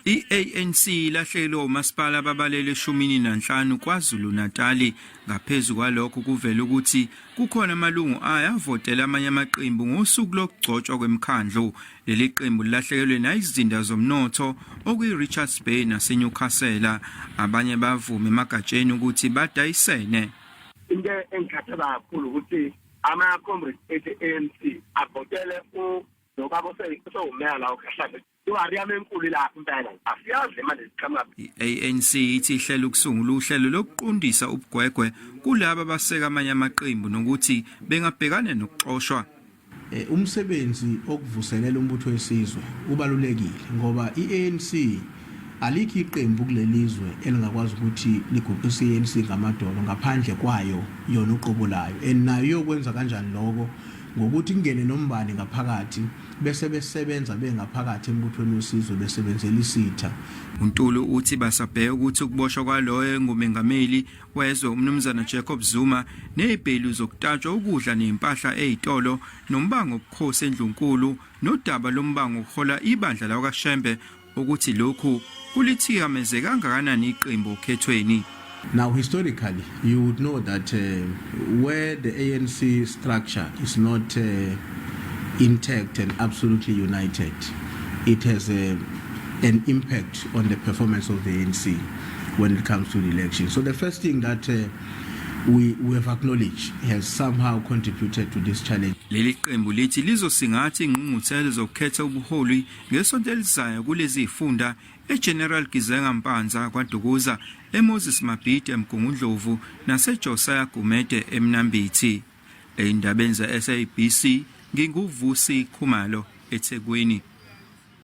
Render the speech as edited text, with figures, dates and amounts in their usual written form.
I-ANC ilahlekelwe omasipala ababalele 15 KwaZulu-Natali. Ngaphezu kwalokho kuvela ukuthi kukhona amalungu ayo avotela amanye amaqembu ngosuku lokugcotshwa kwemikhandlu. Leli qembu lilahlekelwe nayizinda zomnotho okuyi-Richards Bay naseNewcastle. Abanye bavume emagatsheni ukuthi badayisene. Into engikhathaza kakhulu ukuthi ama-comrades ethu e-ANC avotele nobaba osewumeya la oKhahlamba. Iwari yami enkulu ilapho impela, asiyazi le mali ziqhamuka. I-ANC ithi ihlela ukusungula uhlelo lokuqondisa ubugwegwe kulaba abaseka amanye amaqembu nokuthi bengabhekana nokuxoshwa. Umsebenzi okuvuselela umbutho wesizwe ubalulekile ngoba i-ANC alikho iqembu kulelizwe elingakwazi ukuthi liguqise i-ANC ngamadolo ngaphandle kwayo yona uqobo layo and nayo iyokwenza kanjani lokho ngokuthi kungene nombani ngaphakathi bese besebenza bengaphakathi embuthweni wesizwe besebenzela isitha. UNtuli uthi basabheka ukuthi ukuboshwa kwaloyo engumengameli wezwe uMnumzana Jacob Zuma nezibhelu zokutatshwa ukudla nezimpahla ezitolo nombango obukhosi endlunkulu nodaba lombango okuhola ibandla lakwaShembe ukuthi lokhu kulithikameze kangakanani iqembu okhethweni. Now, historically, you would know that where the ANC structure is not intact and absolutely united, it has an impact on the performance of the ANC when it comes to the election. So the first thing that we have acknowledged has somehow contributed to this challenge. Leli qembu lithi lizosingatha ingqungquthela zokukhetha ubuholi ngesonto elizayo kulezi zifunda eGeneral Gizenga Mpanza KwaDukuza, eMoses Mabhida eMgungundlovu naseJosiah Gumede eMnambithi. Eyindabeni ze-SABC nginguVusi Khumalo eThekwini.